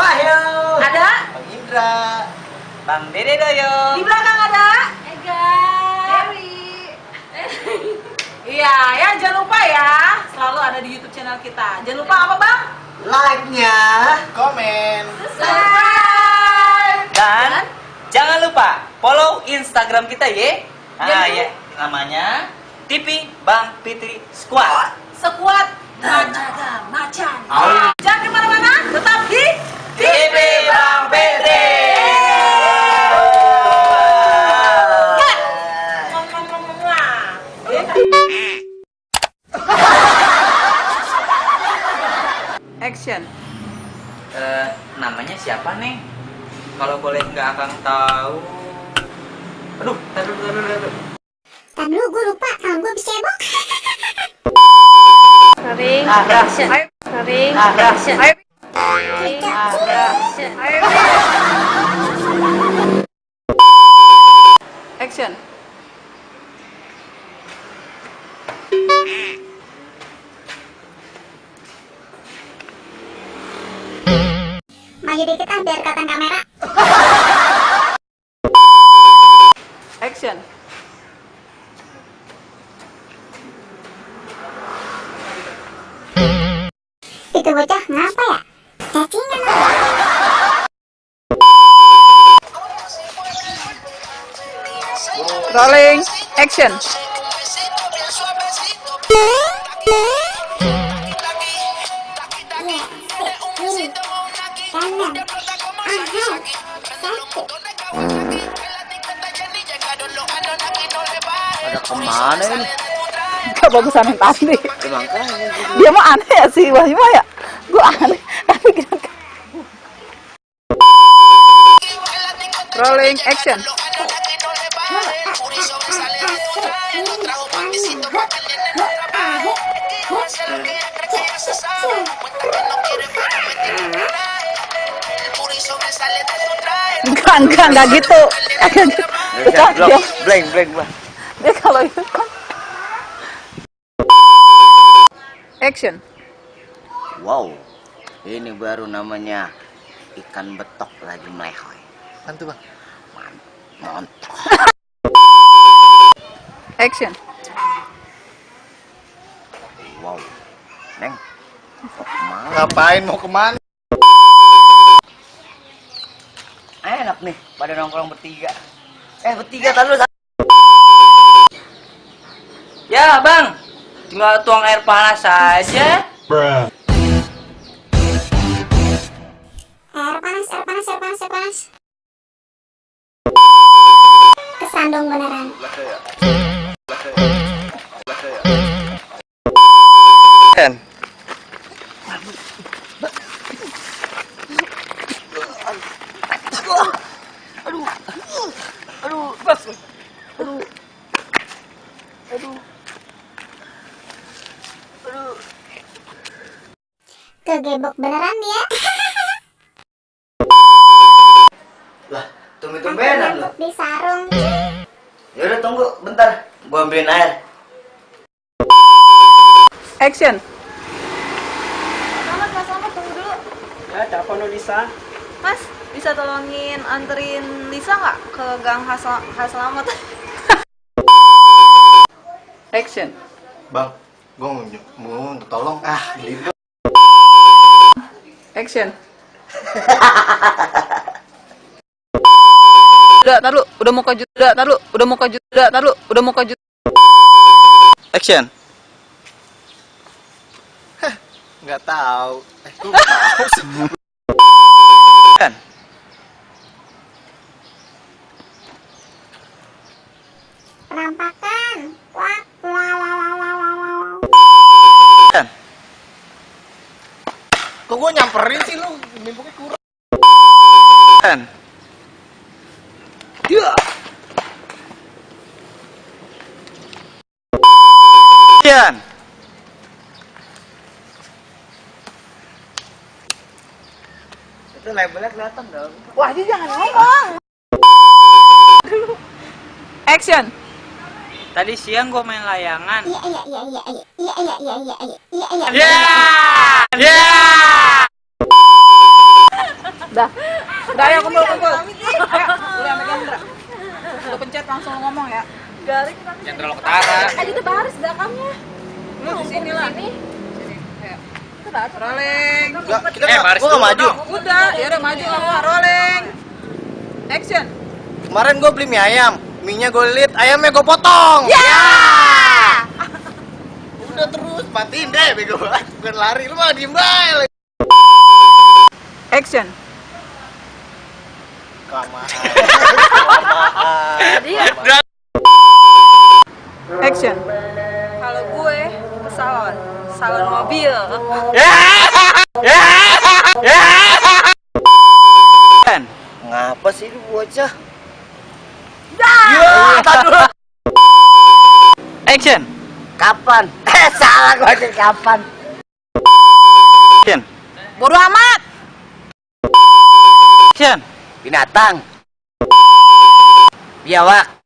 Wahyu. Ada Bang Indra. Bang Dede Doyo. di belakang ada Ega. Dewi. Iya, ya jangan lupa ya, selalu ada di YouTube channel kita. Jangan lupa apa bang? Like-nya, komen, Subscribe. Dan jangan lupa follow Instagram kita ya. Nah, Jadi? ya namanya TV Bang Fitri Squad. Sekuat Macan Macan. Au. Jangan kemana-mana, tetap di TV Bang Fitri. Action. Namanya siapa nih? Kalau boleh nggak Akang tahu. Aduh, taruh. Tar dulu gue lupa kalau gue bisa cebok. Sering. Ada. Ayo. Sering. Ada. Ayo. Ayo. Action. Maju dikit ah biar kelihatan kamera. Action. Itu bocah ngapa ya? Cacingan apa? Rolling. Action. Iya, kiri, kanan, ahal, satu. Ada kemana ini? Gak bagusan yang tadi. Makanya Dia mah aneh ya sih Wahyu mah ya. Gue aneh. Tapi kita Rolling. Action. Enggak gitu. blank lah. Dia kalau itu kan action. Wow, ini baru namanya ikan betok lagi melehoy. Mantu bang. Mantap. Action. Wow, Neng. Mau kemana? Ngapain, mau kemana? Enak nih, pada nongkrong bertiga. Bertiga taruh. Ya bang, tinggal tuang air panas saja. Air panas, air panas, air panas, air panas. Kesandung beneran. Ken. Kegebok beneran dia. Lah, tumben-tumbenan lu. Kegebok di sarung. Yaudah tunggu bentar, gua ambilin air. Action. Selamat Mas, selamat tunggu dulu. Ya, telepon lu Lisa. Mas, bisa tolongin anterin Lisa nggak ke Gang Haselamat? Action. Bang, gue mau minta tolong. Gitu. Action. Udah mau ke Action. Nggak tahu. Kan. Penampakan. Wah, wah, wah, wah, wah, wah, wah. Kan. Kok gue nyamperin sih lu? Nimpuknya kurang. Kan. Ya. Action. Itu labelnya kelihatan dong. Wahyu jangan ngomong. Action. Tadi siang gua main layangan. Iya, iya, iya, iya, iya, iya, iya, iya, iya, iya, iya, iya. Ya! Ya! Udah. Udah ayo kumpul. Ayo, lu yang megang Indra. Lu pencet langsung lu ngomong ya. Garing tapi. Yang terlalu ketara. Itu baris belakangnya. Lu di sini lah. Sini. Ayo. Rolling. Enggak, kita baris gua nggak dulu maju. dong. Udah, ya udah maju kamu. Rolling. Action. Kemarin gua beli mie ayam, mie-nya gua lilit, ayamnya gua potong. Ya. Udah terus, matiin deh bego. Bukan lari, lu malah diem bae. Action. Kelamaan. Action. Kalau gue ke salon mobil. Ngapa sih lu bocah? Action. Kapan? Salah gua aja kapan? Action. Bodo amat. Action. Binatang. Biawak.